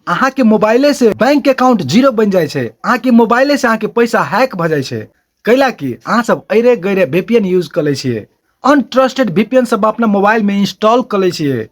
अहाँके मोबाइले से bank account zero बनि जाइ छै, अहाँके मोबाइले से अहाँके पैसा हैक भऽ जाइ छै। कैला कि अहाँ सब अरे गैरे वीपीएन यूज कऽ लै छियै, अनट्रस्टेड वीपीएन सब अपना मोबाइल में इंस्टॉल कऽ लै छियै,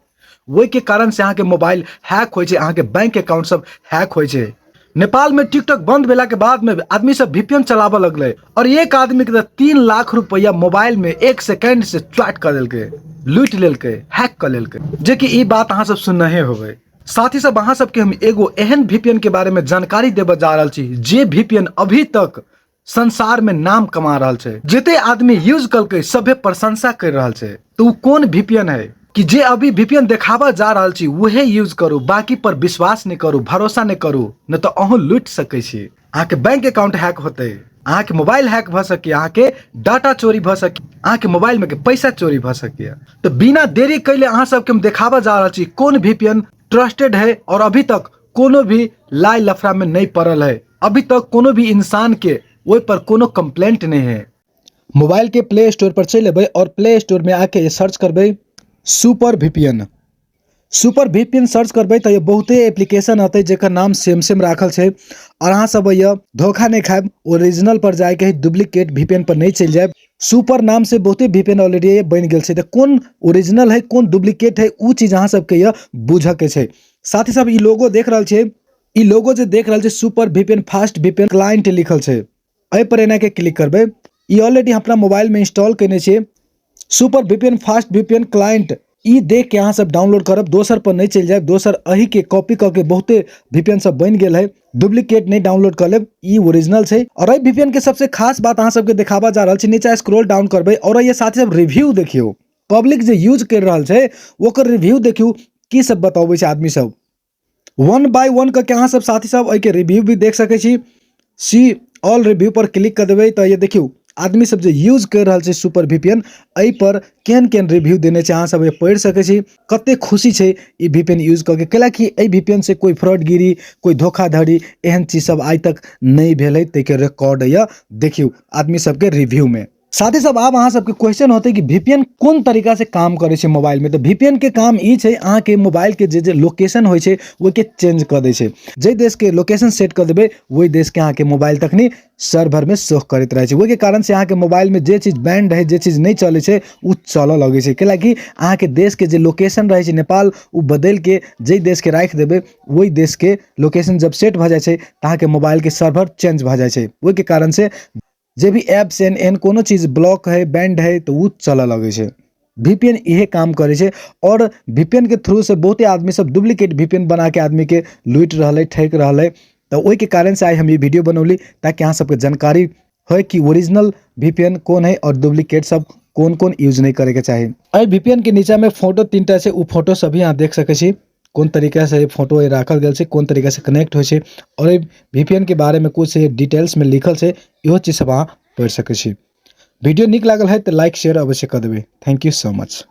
ओहिके कारण से अहाँके मोबाइल हैक होइ छै, अहाँके बैंक अकाउंट सब हैक होइ छै। नेपाल में टिकटॉक बंद भेला के बाद में आदमी सब वीपीएन चलाबऽ लगलै और एक आदमी के 3 लाख रुपया मोबाइल में 1 सेकेंड से चाट कऽ देलकै, लूटि लेलकै, हैक कऽ लेलकै। जेकि ई बात अहाँ सब सुनने होबै। साथी सब, अहाँ सबके हम एगो एहन वीपीएन के बारे में जानकारी देबऽ जा रहल छी जे वीपीएन अभी तक संसार में नाम कमा रहल छै, जते आदमी यूज कलकै सभे प्रशंसा कर रहल छै। तो उ कोन वीपीएन है कि जे अभी वीपीएन देखाबऽ जा रहल छी उहे यूज करू, बाकी पर विश्वास नहीं करू, भरोसा नहीं करू, नहीं तो अहूँ लूटि सकै छी। अहाँके बैंक अकाउंट हैक होतै, अहाँके मोबाइल हैक भऽ सकैए, अहाँके डाटा चोरी भऽ सकैए, अहाँके मोबाइल में के पैसा चोरी भऽ सकैए। तो बिना देरी कैले अहाँ सबके हम देखाबऽ जा रहल छी कोन वीपीएन ट्रस्टेड है और अभी तक कोनो भी लाई लफड़ा में नहीं पड़ल है, अभी तक कोनो भी इंसान के ओहि पर कोनो कंप्लेंट नहीं है। मोबाइल के प्ले स्टोर पर चलि एबै और प्ले स्टोर में आके सर्च करबै super VPN. Super VPN search करबै तऽ बहुते एप्लीकेशन अतै जेकर नाम सेम सेम राखल छै और अहाँ सब ये धोखा नहीं खायब, ओरिजिनल पर जायके है, डुप्लीकेट वीपीएन पर नहीं चलि जायब। सुपर नाम से बहुते वीपीएन ऑलरेडी बनि गेल छै, तऽ कोन ओरिजिनल है कोन डुप्लीकेट है उ चीज अहाँ सबके ये बुझऽ के छै। साथ ही सब ई लोगो देख रहल छियै, ई लोगो जे देख रहल छै super VPN fast VPN client लिखल छै, एहि पर एना के क्लिक करबै। ई ऑलरेडी हम अपना मोबाइल में इंस्टॉल केने छियै super VPN fast VPN client. ई देख के अहाँ सब डाउनलोड करब, दोसर पर नहीं चलि जायब, दोसर एही के कॉपी कऽ के बहुते वीपीएन सब बनि गेल है, डुप्लीकेट नहीं डाउनलोड कऽ लेब, ई ओरिजिनल छै। और एहि वीपीएन के सबसे खास बात अहाँ सबके देखाबऽ जा रहल छी, नीचा स्क्रॉल डाउन करबै और एहि साथ सब रिव्यू देखियौ, पब्लिक जे यूज कर रहल छै ओकर रिव्यू देखियौ की सब बतबै छै आदमी सब। वन बाय वन कऽ के अहाँ सब साथी सब एहिके रिव्यू भी देख सकै छी। सी ऑल रिव्यू पर क्लिक कऽ देबै तऽ ये देखियौ आदमी सब जे यूज कर रहल छै सुपर वीपीएन एहि पर केहन केहन रिव्यू देने छै, अहाँ सब पढ़ि सकै छी कते खुशी छै ई वीपीएन यूज कऽ के। कैलाकि एहि वीपीएन से कोइ फ्रॉडगिरी कोइ धोखाधड़ी एहन चीज सब आइ तक नहि भेल है, ताहिके रिकॉर्ड यऽ देखियौ आदमी सबके रिव्यू में। साथ ही सब आब अहाँ सबके क्वेश्चन होते कि वीपीएन कोन तरीका से काम करे छै मोबाइल में। तो वीपीएन के काम ई छै अहाँ के मोबाइल के जे जे लोकेशन होइ छै ओहिके चेंज कऽ दै छै। जाहि देश के लोकेशन सेट कऽ देबै ओहि देश के अहाँ के मोबाइल तखनी सर्वर में शो करैत रहै छै। ओहिके कारण से अहाँ के मोबाइल में जे चीज बैंड है जे चीज नहि चलै छै ओ चलऽ लगै छै। कैलाकि अहाँ के देश के जे लोकेशन रहै छै नेपाल ओ बदलि के जाहि देश के राखि देबै ओहि देश के लोकेशन जब सेट भऽ जाइ छै तऽ अहाँ के मोबाइल के सर्वर चेंज भऽ जाइ छै। ओहिके कारण से जे भी ऐप्स एहन एहन कोनो चीज ब्लॉक है बैंड है तऽ ओ चलऽ लगै छै। वीपीएन इहे काम करै छै और वीपीएन के थ्रू से बहुते आदमी सब डुप्लीकेट वीपीएन बना के आदमी के लूटि रहल है, ठकि रहल है। तऽ ओहिके कारण से आइ हम ई वीडियो बनौली ताकि अहाँ सबके जानकारी होय कि ओरिजिनल वीपीएन कोन है और डुप्लीकेट सब कोन कोन यूज नहीं करे के चाही। एहि वीपीएन के नीचा में फोटो 3टा छै, ओ फोटो सब भी अहाँ देख सकै छी कोन तरीका से फोटो राखल गेल छै, कोन तरीका से कनेक्ट होइ छै और एहि वीपीएन के बारे में कुछ डिटेल्स में लिखल छै, इहो चीज सब अहाँ पढ़ि सकै छी। वीडियो नीक लागल है तऽ लाइक शेयर अवश्य कऽ देबै। Thank you so much.